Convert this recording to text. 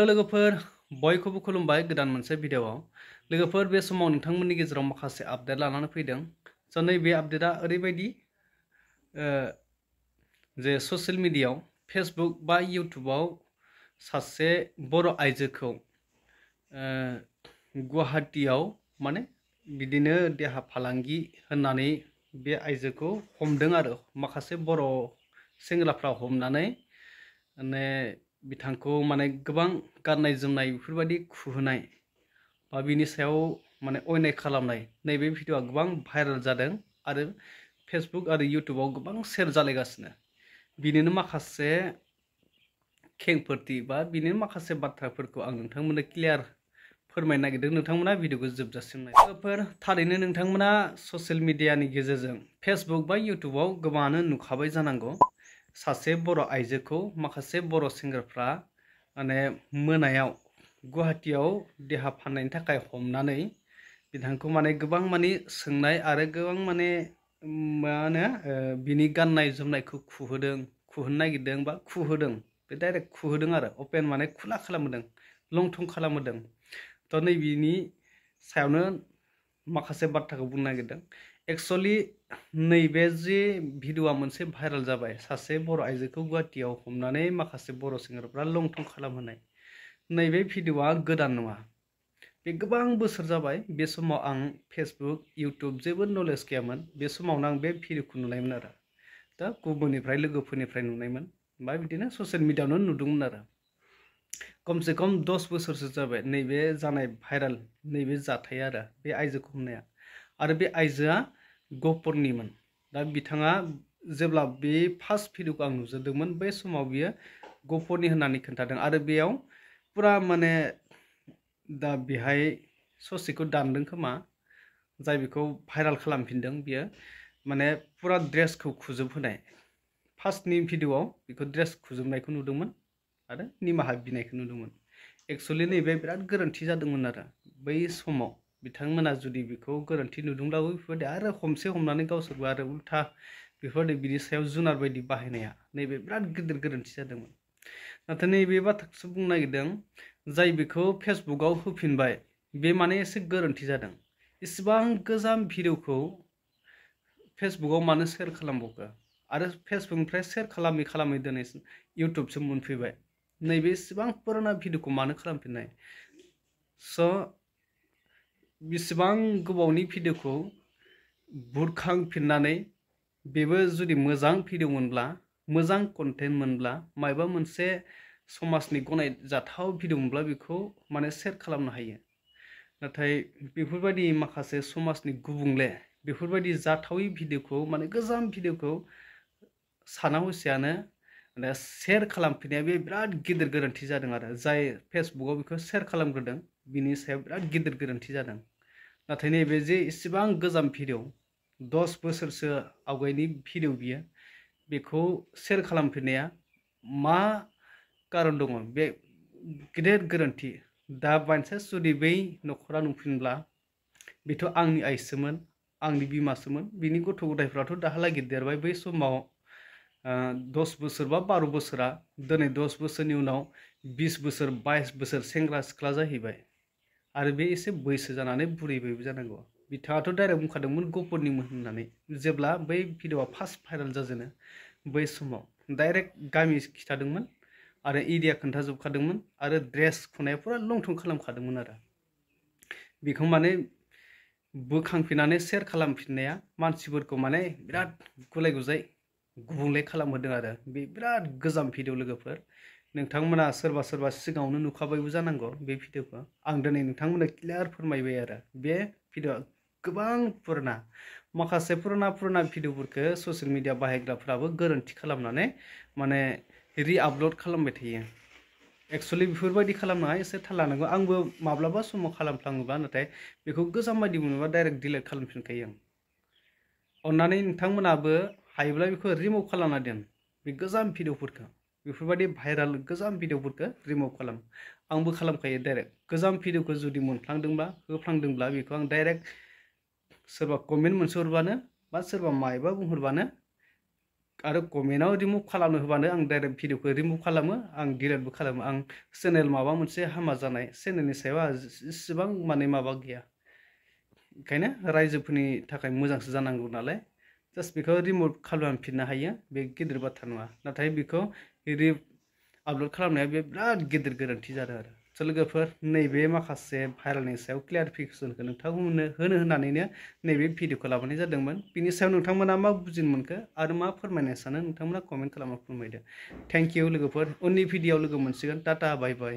लोगोफोर बयखौबो खुलुमबाय गोदान मोनसे भिडियोआव लोगोफोर बे समाव नोंथांमोननि गेजेराव माखासे आपडेट लानानै फैदों स' नैबे आपडेटआ ओरैबायदि जे ससियेल मिडियायाव फेसबुक बा इउटुबाव सासे बर' आइजोखौ गुवाहाटीयाव माने बिदिनो देहा फालांगि होननानै बे आइजोखौ हमदों आरो माखासे बर' सेंग्राफ्रा हमनानै माने बिथांखौ माने गोबां गाननाय जोमनाय बेफोरबायदि खुहोनाय बा बिनि सायाव माने अयनाय खालामनाय नैबे भिडिअआ गोबां भाइरेल जादों आरो फेसबुक आरो इउटुबाव गोबां शेयार जालायगासिनो बिनिनो माखासे खेंफोरथि बा बिनिनो माखासे बाथ्राफोरखौ आं नोंथांमोननो क्लियार फोरमायनो नागिरदों नोंथांमोना भिडिअखौ जोबजासिम नाय थारैनो नोंथांमोना ससियेल मिडियानि गेजेरजों फेसबुक बा इउटुबाव गोबाङानो नुखाबाय जानांगौ सासे बर' आइजोखौ माखासे बर' सेंग्राफ्रा माने मोनायाव गुवाहाटीयाव देहा फाननायनि थाखाय हमनानै बिथांखौ माने गोबां माने सोंनाय आरो गोबां माने मा होनो बिनि गाननाय जोमनायखौ खुहोनो नागिरदों बा खुहोदों बे डाइरेक्ट खुहोदों आरो अपेन माने खुला खालामहोदों लंथं खालामहोदों थ' नैबेनि सायावनो माखासे बाथ्राखौ बुंनो नागिरदों एक्चुअली नैबे जे भिडिअआ मोनसे भाइरेल जाबाय सासे बर' आइजोखौ गुवाहाटीयाव हमनानै माखासे बर' सेंग्राफ्रा लंथं खालामहोनाय नैबे भिडिअआ गोदान नङा बे गोबां बोसोर जाबाय बे समाव आं फेसबुक इउटुब जेबो नलेज गैयामोन बे समावनो आं बे भिडिअखौ नुनायमोन आरो दा गुबुननिफ्राय लोगोफोरनिफ्राय नुनायमोन बा बिदिनो ससियेल मिडियायावनो नुदोंमोन आरो कमसे कम 10 बोसोरसो जाबाय नैबे जानाय भाइरेल नैबे जाथाया आरो बे आइजोखौ हमनाया आरो बे आइजोआ गहपुरनिमोन दा बिथाङा जेब्ला बे फार्स्ट भिडिअखौ आं नुजेनदोंमोन बै समाव बियो गहपुरनि होननानै खोन्थादों आरो बेयाव पुरा माने दा बेहाय ससेखौ दानदों खोमा जाय बेखौ भाइरेल खालामफिनदों बियो माने पुरा ड्रेसखौ खुजोबहोनाय फार्स्टनि भिडिअआव बेखौ ड्रेस खुजोबनायखौ नुदोंमोन आरो निमाहा बिनायखौ नुदोंमोन एक्चुअली नैबे बिराद गोरोन्थि जादोंमोन आरो बै समाव बिथांमोना जुदि बेखौ गोरोन्थि नुदोंब्लाबो बेफोरबायदि आरो हमनानै गावसोरबो आरो उल्था बेफोरबायदि बिनि सायाव जुनार बायदि बाहायनाया नैबे बिराद गिदिर गोरोन्थि जादोंमोन नाथाय नैबे बाथ्राखौसो बुंनो नागिरदों जाय बेखौ फेसबुकआव होफिनबाय बे माने एसे गोरोन्थि जादों इसिबां गोजाम भिडिअखौ फेसबुकआव मानो शेयार खालामबावखो आरो फेसबुकनिफ्राय शेयार खालामै दिनै इउटुबसिम मोनफैबाय नैबे इसिबां पुराना भिडिअखौ मानो खालामफिननाय स' बेसेबां गोबावनि भिडिअखौ बुरखांफिननानै बेबो जुदि मोजां भिडिअ मोनब्ला मोजां कन्टेन्ट मोनब्ला मायबा मोनसे समाजनि गनायजाथाव भिडिअ मोनब्ला बेखौ माने शेयार खालामनो हायो नाथाय बेफोरबायदि माखासे समाजनि गुबुंले बेफोरबायदि जाथावै भिडिअखौ माने गोजाम भिडिअखौ साना हसियानो माने शेयार खालामफिननाया बे बिराद गिदिर गोरोन्थि जादों आरो जाय फेसबुकआव बेखौ शेयार खालामग्रोदों बिनि सायाव बिराद गिदिर गोरोन्थि जादों नाथाय नैबे जे इसिबां गोजाम भिडिअ 10 बोसोरसो आवगायनि भिडिअ बियो बेखौ शेयार खालामफिननाया मा कारन दङ बे गिदिर गोरोन्थि दा बायचान्स जुदि बै न'खरा नुफिनब्ला बेथ' आंनि आइसोमोन आंनि बिमासोमोन बिनि गथ' गथायफ्राथ' दाहालागि देरबाय बै समाव 10 बोसोर बा 12 बोसोरा दिनै 10 बोसोरनि उनाव 20 बोसोर 22 बोसोर सेंग्रा सिख्ला जाहैबाय आरो बे एसे बैसो जानानै बुरैबायबो जानांगौ बिथाङाथ' डाइरेक्ट बुंखादोंमोन गहपुरनिमोन होननानै जेब्ला बै भिडिअआ फार्स्ट भाइरेल जाजेनो बै समाव डाइरेक्ट गामि खिथादोंमोन आरो एरिया खोन्थाजोबखादोंमोन आरो ड्रेस खुनाया पुरा लंथं खालामखादोंमोन आरो बेखौ माने बोखांफिननानै शेयार खालामफिननाया मानसिफोरखौ माने बिराद गुलाय गुजाय गुबुंले खालामहोदों आरो बे बिराद गोजाम भिडिअ लोगोफोर नोंथांमोना सोरबा सिगाङावनो नुखाबायबो जानांगौ बे भिडिअखौ आं दिनै नोंथांमोननो क्लियार फोरमायबाय आरो बे भिडिअआ गोबां पुराना माखासे पुराना भिडिअफोरखौ ससियेल मिडिया बाहायग्राफ्राबो गोरोन्थि खालामनानै माने रि-आपल'ड खालामबाय थायो एक्चुअली बेफोरबायदि खालामनाङा एसे थाल लानांगौ आंबो माब्लाबा समाव खालामफ्लाङोबा नाथाय बेखौ गोजाम बायदि मोनोबा डाइरेक्ट डिलिट खालामफिनखायो आं अन्नानै नोंथांमोनाबो हायोब्ला बेखौ रिमुभ खालामना दोन बे गोजाम भिडिअफोरखौ बेफोरबायदि भाइरेल गोजाम भिडिअफोरखौ रिमुभ खालाम आंबो खालामखायो डाइरेक्ट गोजाम भिडिअखौ जुदि होफ्लांदोंब्ला बेखौ आं डाइरेक्ट सोरबा कमेन्ट मोनसे हरबानो बा सोरबा मायबा बुंहरबानो आरो कमेन्टआव रिमुभ खालामनो होबानो आं डाइरेक्ट भिडिअखौ रिमुभ खालामो आं डिलिटबो खालामो आं चेनेल माबा मोनसे हामा जानाय चेनेलनि सायाव इसेबां माने माबा गैया ओंखायनो रायजोफोरनि थाखाय मोजांसो जानांगौ नालाय जास्ट बेखौ रिमुभ खालामफिननो हायो बे गिदिर बाथ्रा नङा नाथाय बेखौ आपल'ड खालामनाया बे बिराद गिदिर गोरोन्थि जादों आरो स' लोगोफोर नैबे माखासे भाइरेलनि सायाव क्लियारिफिकेसनखौ नोंथांमोननो होनो होननानैनो नैबे भिडिअखौ लाबोनाय जादोंमोन बिनि सायाव नोंथांमोना मा बुजिनो मोनखो आरो मा फोरमायनो सानो नोंथांमोना कमेन्ट खालामना फोरमायदो थेंक इउ लोगोफोर उननि भिडिअआव लोगो मोनसिगोन टाटा बाय बाय